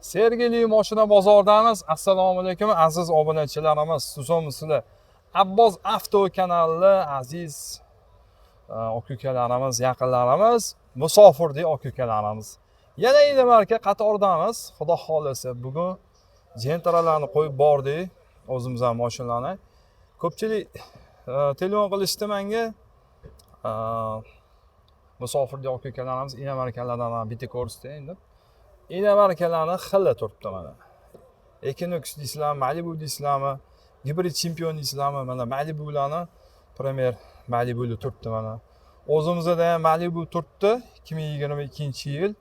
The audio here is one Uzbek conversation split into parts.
Sergeli moshina bozoridamiz. Assalomu alaykum, aziz obunachilarimiz. Tuzukmisizlar? Abbos Avto kanali aziz aka ukalarimiz, yaqinlarimiz, musofirdek aka ukalarimiz. Yana inomarka qatoridamiz. Xudo xohlasa, bugun Gentralarni qo'yib bordik, o'zimiz ham mashinalarni. Ko'pchilik telefon qilishdi menga. Musofirdek aka ukalarimiz inomarkalardan ham bitta ko'rsatdi endi. Inomarkalarni xili turibdi mana. Equinox deysizlarmi, Malibu deysizlarmi, gibrid chempion deysizlarmi, mana Malibularni, Premier Malibular turibdi mana. O'zimizda ham Malibu turibdi, 2022-yil.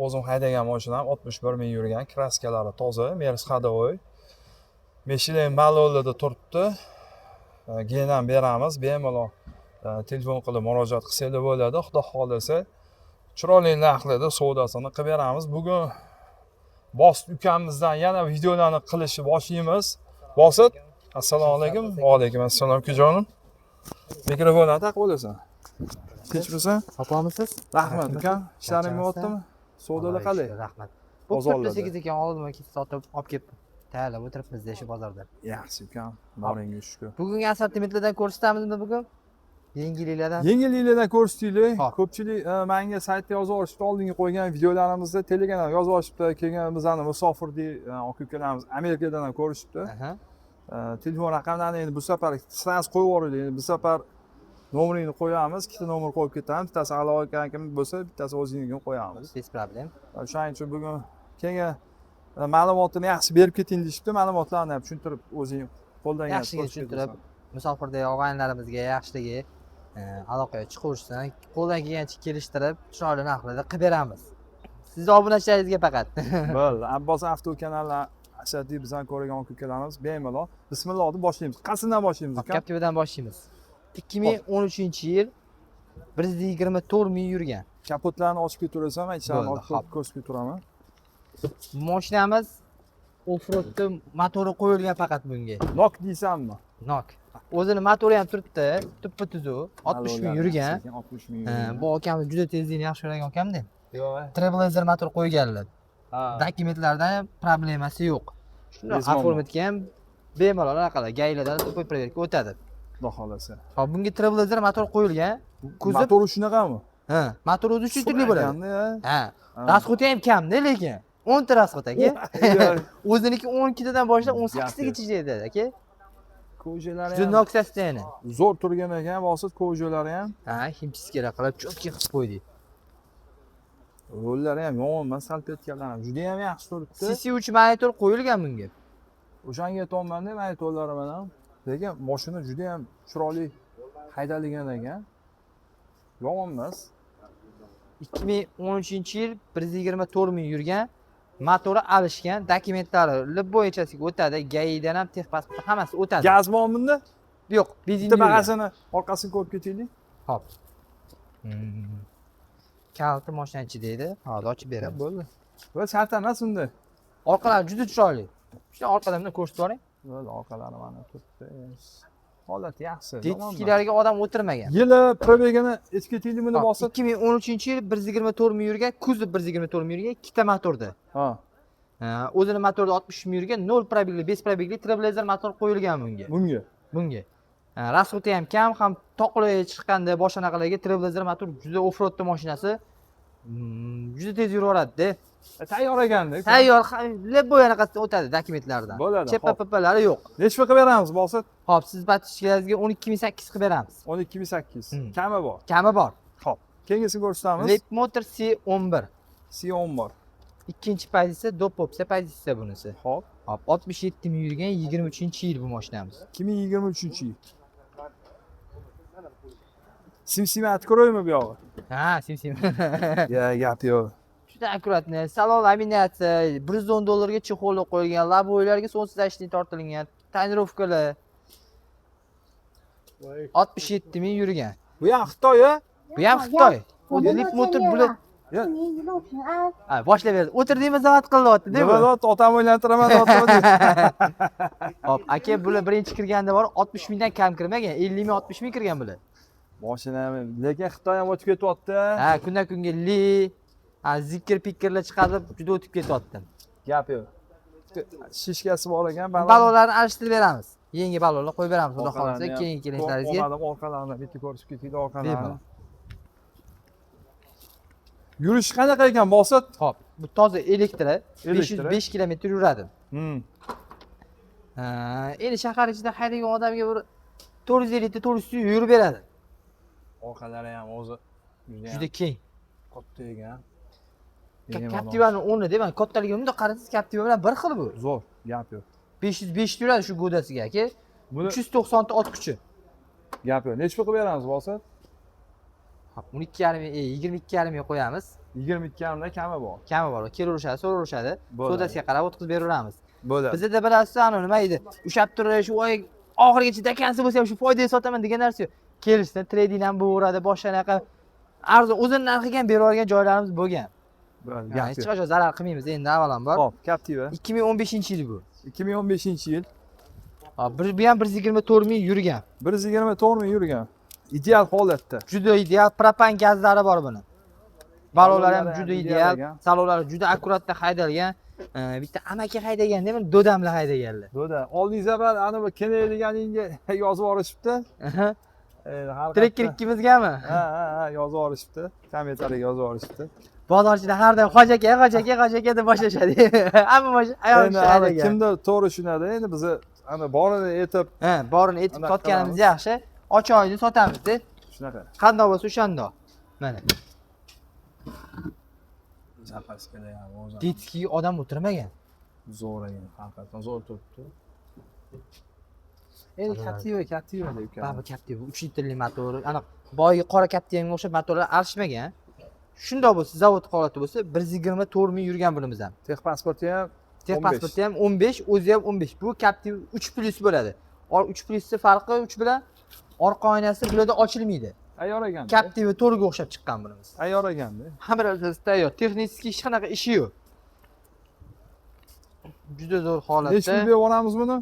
O'zim haydagan mashinam, 61 ming yurgan, kraskalari toza, Merz ходовой. Michelin balonlarda turibdi. Gen ham beramiz, bemalol telefon qilib murojaat qilsanglar bo'ladi. Xudo xohlasa, chiroyli narxlarda savdosini qilib beramiz. Bugun Bosit ukamizdan yana videolarni qilishni boshlaymiz. Bosit, assalomu alaykum. Va alaykum assalom, ukajonim. Mikrofonni taqib olasan. Tinchmisan? Sopamisiz? Rahmat, ukam. Ishlaring bo'lyaptimi? Savdolar qalay? Rahmat. Bozorlarda. Bu 8 ekan, oldin ketib sotib olib kelib tayyorlab o'tiribmiz shu bozorda. Yaxshi, ukam. Boringga shukur. Bugungi assortimentlardan ko'rsatamizmi bugun? Yengilliklardan. Yengilliklardan ko'rsataylik. Hop. Ko'pchilik menga saytda yozib yuborishibdi, oldingi qo'ygan videolarimizda Telegramda yozib yuborishibdi, kelgan bizani musofirdek aka ukalarimiz Amerikadan ham ko'rishibdi. Telefon raqamlarini endi bu safar сразу qo'yib yuboraylik. Endi bu safar nomeringni qo'yamiz, ikkita nomer qo'yib ketamiz. Bittasi aloqa bo'lsa, bittasi o'zingnikini qo'yamiz. Без проблем. O'shaning uchun bugun kelgan ma'lumotini yaxshi berib keting deyishibdi. Ma'lumotlarni ham tushuntirib, o'zing qo'ldan kelgancha Yaxshigina ko'rsatib tushuntirib, ketasan. Musofirdagi og'aynilarimizga yaxshiligi aloqaga chiqaversin, qo'ldan kelgancha kelishtirib, chiroyli narxlarda qilib beramiz. Sizni obunachilaringizga faqat. Bo'ldi. Abbos Avto kanali ashaddiy bizani ko'rgan aka ukalarimiz bemalol bismillah deb boshlaymiz. Qaysidan boshlaymiz, uka? Captiva'dan boshlaymiz. 2013-yil, 124 ming yurgan. Kapotlarni ochib ketaverasan, man ichlarini Bo'ldi, ochib hop. ko'rsatib ketaveraman. Mashinamiz offroadda, motori qo'yilgan faqat bunga. Nok deysanmi? Nok. O'zini motori ham turibdi, tuppa tuzuv, 60 ming yurgan. 60 ming Ha, yurgan. bu akamiz juda tezlikni yaxshi ko'rgan akamda. Yo'q. Trailblazer motor qo'yganlar. Ha. Dokumentlardan ham problemasi yo'q. Shundoq Без muammo. Оформить ga ham bemalol anaqalar, ГАИ lardan тупой проверка o'tadi. Xudo xohlasa. Hop, bunga Trailblazer motor qo'yilgan. Kuzov, Motori shunaqami? Ha, motor o'zi uch litrli bo'ladi. Ekanda, Ha, ha. Расход i ham kamda lekin. 10 ta расход, aka. O'ziniki 12 tadan boshlab 18 tagacha ishlaydi, aka. Кожа lari Juda ham nok состояние. zo'r turgan ekan, Bosit, кожа lari ham. Ha, химчистка lar qilib, чётко qilib qo'ydik. Rollari ham yomon emas, salfetkalar ham juda ham yaxshi turibdi. CC3 monitor qo'yilgan bunga. O'shanga aytyapman-da, monitorlari bilan. Lekin mashina juda ham chiroyli haydalgan ekan. Yomon emas. 2013-yil, 124 ming yurgan, motori alishgan, dokumentlari любой chasiga o'tadi, ГАИ dan ham, texpasport hammasi o'tadi. Gaz bormi bunda? Yo'q, benzin. Bitta bag'asini, orqasini ko'rib ketaylik. Hop. Kaliti mashina ichida edi. Hozir ochib beramiz. Bo'ldi. Va shart emas unda. Orqalari juda chiroyli. Shuni orqadan bunday ko'rsatib yuboring. Bo'ldi, orqalari mana turibdi. Holati yaxshi. Yomon emas. Детский larga odam o'tirmagan. Yili, пробег ini aytib ketaylik buni, Hop, Bosit. 2013-yil, 124 ming yurgan, kuzov 124 ming yurgan, ikkita motorda. Ha. Ha, o'zini motorida 60 ming yurgan, 0 пробег li, 5 пробег li Trailblazer motor qo'yilgan bunga. Bunga. Bunga. Ha, расход i ham kam, ham toqlarga chiqqanda boshqa anaqalarga Trailblazer motor juda offroadda mashinasi juda tez yuraveradi-da. Tayyor ekanda. Tayyor, любой anaqasidan o'tadi, dokumentlardan. Bo'ladi, ЧП hop. ПП lari yo'q. Nechi pul qilib beramiz, Bosit? Hop, siz подписчик laringizga 12 800 qilib beramiz. 12 800. Kami bor. Kami bor. Hop. Keyingisini ko'rsatamiz. Leapmotor C11. C11. Ikkinchi pozitsiya, доп opsiya pozitsiya bunisi. Hop. Hop, 67 ming yurgan, 23-yil bu mashinamiz. 2023-yil. Simsimat ko'raymi bu yog'i? Ha, sim sim. Ya, gap yo'q. Juda аккуратный. Salon laminatsiya, 110 dollarga чехол qo'yilgan, лобовой larga солнцезащитный tortilgan, тонировка lar. 67 ming yurgan. Bu ham Xitoy, a? Bu ham Xitoy. Leapmotor bular Ya. 祝您一路平安。 Ha, boshlab berdi. O'tirdingmi, zavod qilyapti, Nima bu. deyapti? Otam o'ylantiraman deyapti. Hop, aka, bular birinchi kirganda bor 60 mingdan kam kirmagan, 50 ming, 60 ming kirgan bular. Mashina, lekin Xitoy ham o'tib ketyapti. Ha, kundan kunga Li, ha, Zeekr pikirlar chiqarib juda o'tib ketyapti. Gap yo'q. Shishkasi bor ekan. Balonlarni alishtirib beramiz. Yangi balonlar qo'yib beramiz, xudo Orqalarini xohlasa ham keyingi kelishlaringizga. Olmadim, orqalarini bitta ko'rishib ketdik, orqalarini. Bemalol. Yurish qanaqa ekan, Bosit? Xo'p, bu toza elektr, Elektr, 505 kilometr yuradi. Ha, endi shahar ichida haydagan odamga bir 450 ta 400 yurib beradi. Orqalari ham o'zi juda Juda keng. katta ekan. Captiva'ni o'rnida, mana kattaligini bundoq qarasangiz, Captiva bilan bir xil bu. Zo'r, gap yo'q. 505 yuradi shu godasiga, aka. Buni 390 ta ot kuchi. Gap yo'q. Necha pul qilib beramiz, Bosit? Hop, 12,5, 22,5 ming qo'yamiz. 22 dan kami bor. Kami bor. Kelaverishadi, so'raverishadi. Bo'ladi. Savdosiga qarab o'tkazib beraveramiz. Bo'ladi. Bizda bilasiz, anu nima edi? Ushlab turish, voy, oxirigacha dakansi bo'lsa ham shu foydaga sotaman degan narsa yo'q. Kelishdan trading ham bo'laveradi, boshqa anaqa arzon o'zini narxiga ham berib yuborgan joylarimiz bo'lgan. Bo'ladi, Ha, gap hech yo'q. qachon zarar qilmaymiz endi, avvalambor. Hop, Captiva. 2015-yil bu. 2015-yil. Ha, bir bu ham 124 ming yurgan. 124 ming yurgan. Ideal holatda. Juda ideal, propan gazlari bor buni. Balonlari ham Balonlari juda ham ideal, ideal ekan. Salonlari juda аккуратно haydalgan. Bitta amaki haydagan, nima dodamlar haydaganlar. Do'da. Oldin safar ana bu keladiganingga yozib yuborishibdi. Endi har Trekker qayerda- ikkimizgami? Ha, yozib yuborishibdi. Kommentariyaga yozib yuborishibdi. Bozorchida har doim hoji aka, hoji aka, hoji aka deb boshlashadi. Hamma ayol Endi kishi ana haydagan. kimdir to'g'ri tushunadi. Endi bizni ana borini aytib Ha, borini aytib Anaqa sotganimiz qilamiz. yaxshi. Ochiq oydin sotamiz-da. Shunaqa. Qandoq bo'lsa o'shandoq. Mana. Запаска lar ham o'zi. Детский odam o'tirmagan. Zo'r ekan, haqiqatan zo'r turibdi. Endi Captiva, Captiva deb Mana bu Captiva 3 litrli motor, aniq boyagi qora Captiva'ga o'xshab motorlar arishmagan. Shundoq bo'lsa, zavod holati bo'lsa, 124 ming yurgan bunimiz ham. Texpasporti ham Texpasporti ham 15, o'zi ham 15. Bu Captiva 3 plus bo'ladi. 3 plusni farqi 3 bilan orqa oynasi bularda ochilmaydi. Tayyor ekan. Captiva 4 ga o'xshab chiqqan bunimiz. Tayyor ekanda. Hamma narsasi tayyor. Texnik hech qanaqa ishi yo'q. Juda zo'r Necha pul holatda. berib yuboramiz buni?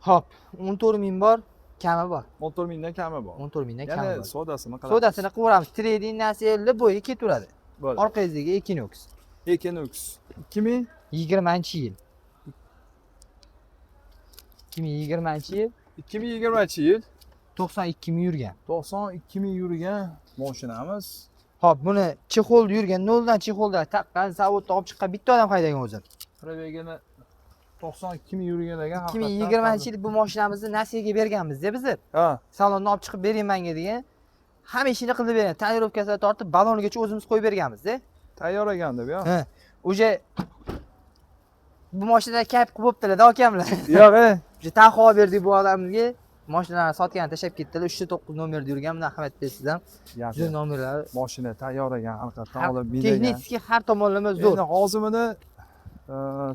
Xo'p, 14 ming bor, kami bor. 14 mingdan kami bor. 14 mingdan kami Yana bor. savdosini qilamiz. Savdosini qilib. Trading narsa bo'yi ketaveradi. Bo'ladi. Orqangizdagi Equinox. Equinox 2000 20-yil. 2020-yil. 2020-yil. 92 ming yurgan. 92 ming yurgan mashinamiz. Xo'p, buni чехол yurgan, noldan чехол da taqqan, zavoddan olib chiqqan bitta odam haydagan o'zi. Пробег ini 92 ming yurgan ekan. 2020-yil bu mashinamizni nasiyaga berganmiz-da bizni. Salondan olib chiqib bering menga degan. Hamma ishini qilib bergan. Тонировка sidan tortib balonigacha o'zimiz qo'yib berganmiz-da. Tayyor ekan deb ya. Ha. Уже bu mashinada kayf qilib bo'ptilar-da akamlar. Yo'q, e. Уже tanho olib berdik bu odamga. Mashinalarni sotgan tashlab ketdilar. 309 nomerda yurgan, bundan ahamiyyat berasiz ham. Yaxshi. Juda nomerlari Mashina tayyor ekan, haqiqatdan olib mingan. Texnik har tomonlama zo'r. Endi hozir buni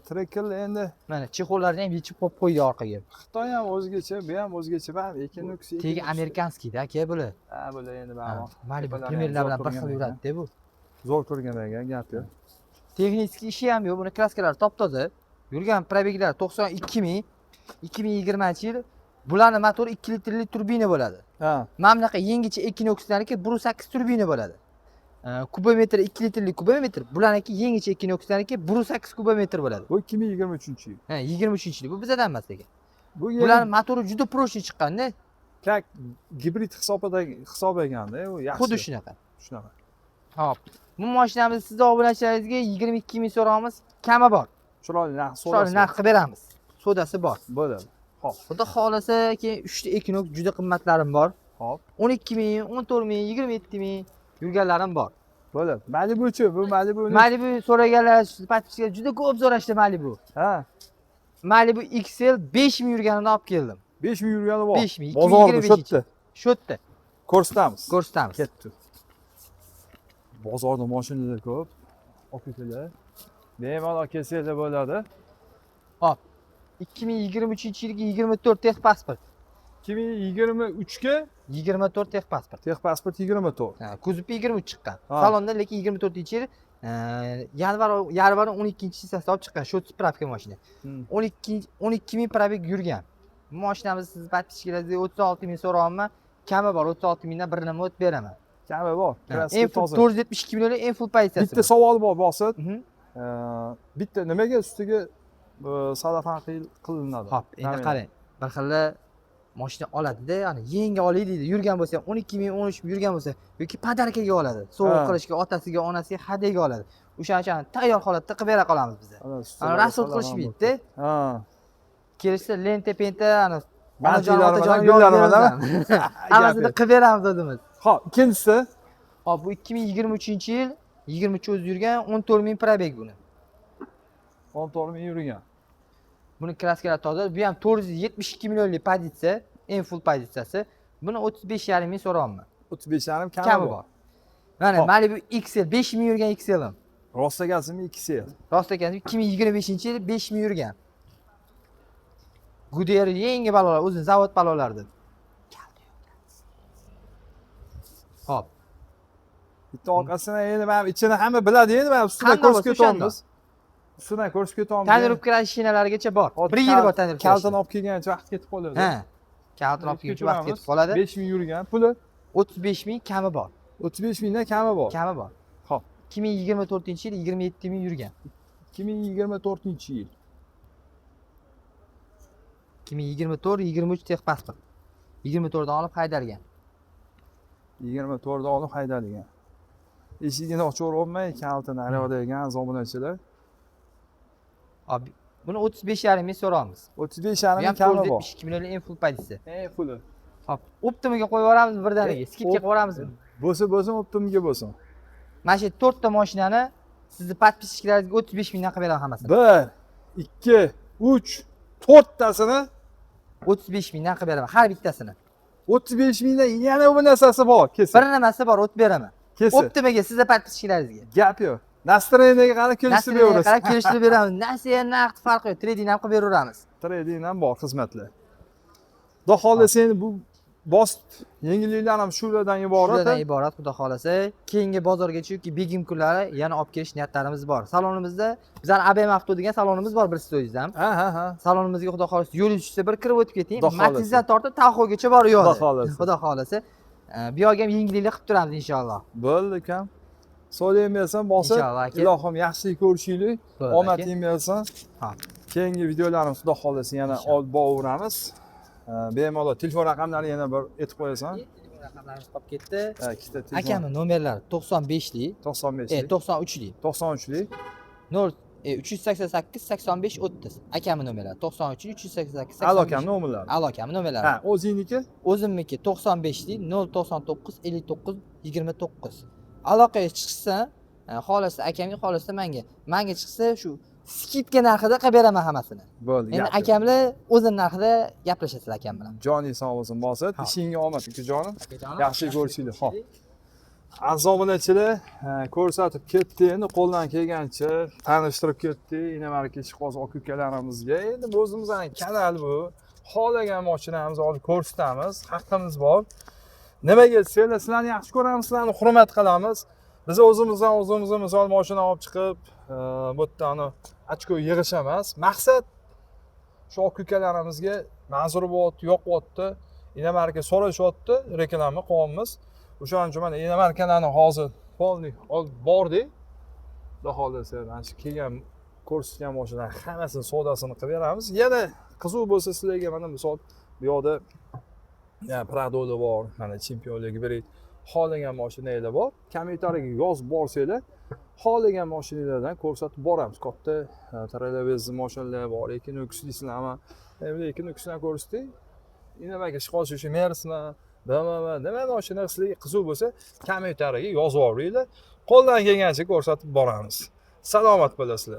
Tracker endi Mana чехол larni ham yechib qo'yib qo'ydi orqaga. Xitoy ham o'zgacha, bu ham o'zgacha, baribir Equinox. Tegi американский da aka bular. Ha, bular endi baribir. Malibu Tepalar ham Premierlar zo'r bilan bir xil turgan ekan. yuradi-da bu. Zo'r turgan ekan, gap yo'q. Texnik ishi ham yo'q. Buni краска lari top-toza. Yurgan пробег lari 92 ming. 2020-yil. Bularni motori 2 litrli turbina bo'ladi. Mana bunaqa yangicha Equinoxlarniki 1.8 turbina bo'ladi. Kubometr 2 litrli kubometr, bularniki yangicha Equinoxlarniki 1.8 kubometr bo'ladi. Bu 2023-yil. Ha, 23-yil. Bu bizadan emas lekin. Bu Bularning motori juda прочный chiqqan-da. Как gibrid hisob ekanda, u yaxshi. Xuddi shunaqa. Shunaqa. Hop. Bu mashinamizni sizni obunachilaringizga 22 ming so'raymiz, kami bor. Chiroyli narx Chiroyli so'rasi. Narx qilib beramiz. Savdosi bor. Bo'ladi. Xo'p. Xudo xohlasa, keyin 3 ta Equinox juda qimmatlarim bor. Xo'p. 12 ming, 14 ming, 27 ming yurganlarim bor. Bo'ladi. Malibuchi, bu Malibu. Malibu so'raganlar, подписчик lar juda ko'p so'rashdi Malibu. Malibu XL 5 ming yurganini olib keldim. 5 ming yurgani bor. 5 ming, Bozorda 2025 shu yerda. Shu yerda Ko'rsatamiz. Ko'rsatamiz. Ketdi. Bozorda mashinalar ko'p. Aka-ukalar. Bemalol kelsanglar bo'ladi. Hop. 2023-yilgi 24 texpasport. 2023 ga 24 texpasport. Texpasport 24. Ha, kuzov 23 chiqqan. Ha. Salonda lekin 24-yil yanvar 12-siyasida olib chiqqan. Shu справка mashina. 12 ming пробег yurgan. Bu mashinamizni siz подписчик laringizga 36 ming so'rayapman. Kami bor, 36 mingdan bir nima o'tib beraman. Kami bor. Ha, Краска En full toza. 472 million en full pozitsiyasi. Bitta savol bor, Bosit. Bitta nimaga ustiga salafan qilinadi? Hop, endi Namina. qarang, bir xilla moshina oladida, ya'ni yangi olay deydi, yurgan bo'lsa ham 12 ming, 13 ming yurgan bo'lsa yoki подарка ga oladi, sovg'a qilishga, otasiga, onasiga hadyaga oladi. O'shaning uchun tayyor holatda qilib bera qolamiz biza. Ana, ustida Ana, расход salafan qilishmaydida. Ha. Kelishsa, lenta penta, ana, onajon, Bantiklari otajonim bilan, gullari yozib bilan. beramiz. Hammasini qilib beramiz o'zimiz. Xo'p, ikkinchisi. Hop, bu 2023-yil, 23 o'zi yurgan, 14 ming пробег buni. 14 ming yurgan. Buni краска lar toza. Bu ham 472 millionlik pozitsiya, eng full pozitsiyasi. Buni 35,5 ming so'rayapman. 35,5 kami, Kami bor. bor. Mana Malibu XL, 5 ming yurgan XL'im. Rost akasimi XL? Rost ekan, 2025-yil 5 ming yurgan. Goodyear yangi balolar, o'zini zavod balolardi. Hop. Bitta orqasidan endi mana ichini hamma biladi, endi mana ustidan Qanday ko'rsatib bo'lsa o'shanda. ketyapmiz. Ustidan ko'rsatib ketyapmiz. Tonirovka shinalarigacha bor. Hozir Bir yil bor tonirovka. Kaltini olib kelgancha vaqt ketib qoladi. Ha. Kaltini olib kelguncha vaqt ketib qoladi. 5 ming yurgan, puli 35 ming kami bor. 35 mingdan kami bor. Kami bor. Xo'p. 2024-yil 27 ming yurgan. 2024-yil. 2024 23 техпаспорт. 24 dan olib haydalgan. 24 da olib haydalgan. Eshigini ochaverolmay kaltini naryoqda aziz obunachilar. Hop, buni 35,5 ming so'raymiz. 35,5 Bu ming ham kami bor. 472 millionlik eng full pozitsiya. Eng puli. Hop, оптом iga qo'yib yuboramiz birdaniga. Скидка qilib yuboramizmi? Bo'lsa bo'lsin, оптом ga bo'lsin. Mana shu to'rtta mashinani sizni подписчик laringizga 35 mingdan qilib beraman hammasini. 1, 2, 3, to'rttasini 35 mingdan qilib beraman har bittasini. 35 mingdan yana bir narsasi bor, kelsin. Bir nimasi bor, o'tib beraman. Kelsin. Оптом iga sizni подписчик laringizga. Gap yo'q. Настроение ga qarab kelishib Nasiyani beraverasiz. qarab kelishtirib beramiz. Nasiya, naqd farqi yo'q. Trading ham qilib beraveramiz. Trading ham bor xizmatlar. Xudo xohlasa endi bu bost yengilliklar ham shulardan iborat. Shulardan iborat, xudo xohlasa. Keyingi bozorgacha yoki begim kunlari yana olib kelish niyatlarimiz bor. Salonimizda bizani ABM Avto degan salonimiz bor, bilasiz o'zingiz ham. Ha, ha, ha. Salonimizga xudo xohlasa yo'lingiz tushsa bir kirib o'tib keting. Xudo xohlasa. Matizdan tortib Tahoegacha bor u yoqda. Xudo xohlasa. Xudo xohlasa. Bu yoqga ham yengilliklar qilib turamiz inshaalloh. Bo'ldi ukam. Sog'lig'ing bersin, bosib. Inshaalloh aka. Ilohim yaxshilik ko'rishinglik, Bo'ldi, omading bersin. Ha. Keyingi videolarimiz xudo xohlasa yana Inshaalloh. olib boraveramiz. Bemalol telefon raqamlarini yana bir aytib qo'yasan. Telefon raqamlarimiz qolib ketdi. Ha, ikkita telefon. Akamni nomerlari 95lik, 95lik, 93lik, 93lik, 0 388 85 30. Akamni nomerlari 93 388 Alo akamni nomerlari. Alo akamni nomerlari. Ha, o'zingniki? O'zimniki 95lik 099 59 29. Aloqaga chiqsa, xohlasa akamga, xohlasa menga. Menga chiqsa shu скидка narxida qilib beraman hammasini. Bo'ldi. Endi Gap yo'q. akamlar o'zini narxida gaplashasizlar akam bilan. Joning sog' bo'lsin, Bosit. Ha. Ishingga omad, ukajonim. Akajonim, Yaxshi ko'rishaylik. Xo'p. Aziz obunachilar, ko'rsatib ketdi, endi qo'ldan kelgancha tanishtirib ketdik inomarka ishqiboz aka ukalarimizga. Endi bu o'zimizni kanal bu. Xohlagan mashinamizni olib ko'rsatamiz, haqqimiz bor. Nimaga desanglar, sizlarni yaxshi ko'ramiz, sizlarni hurmat qilamiz. Biz o'zimizdan o'zimizni misol mashina olib chiqib, bu yerda ani ochko yig'ish emas. Maqsad shu aka ukalarimizga manzur bo'lyapti, yoqyapti, inomarka so'rashyapti, reklama qilyapmiz. O'shaning uchun mana inomarkalarni hozir полный olib bordik. Xudo xohlasa mana shu kelgan ko'rsatgan mashinalar hammasini savdosini qilib beramiz. Yana qiziq bo'lsa sizlarga mana misol bu yoqda ya Prado'da bor, mana chempionlik gibrid xohlagan mashinanglar bor. Kommentariyaga yozib borsanglar, xohlagan mashinalardan ko'rsatib boramiz. Katta trolleybus mashinalar bor, Equinox deysizlarmi? Endi Equinoxdan ko'rsatdik. Nimaga ishqosh o'sha Mersmi, BMW, nima mashina sizlarga qiziq bo'lsa, kommentariyaga yozib yuboringlar. Qo'ldan kelgancha ko'rsatib boramiz. Salomat bo'lasizlar.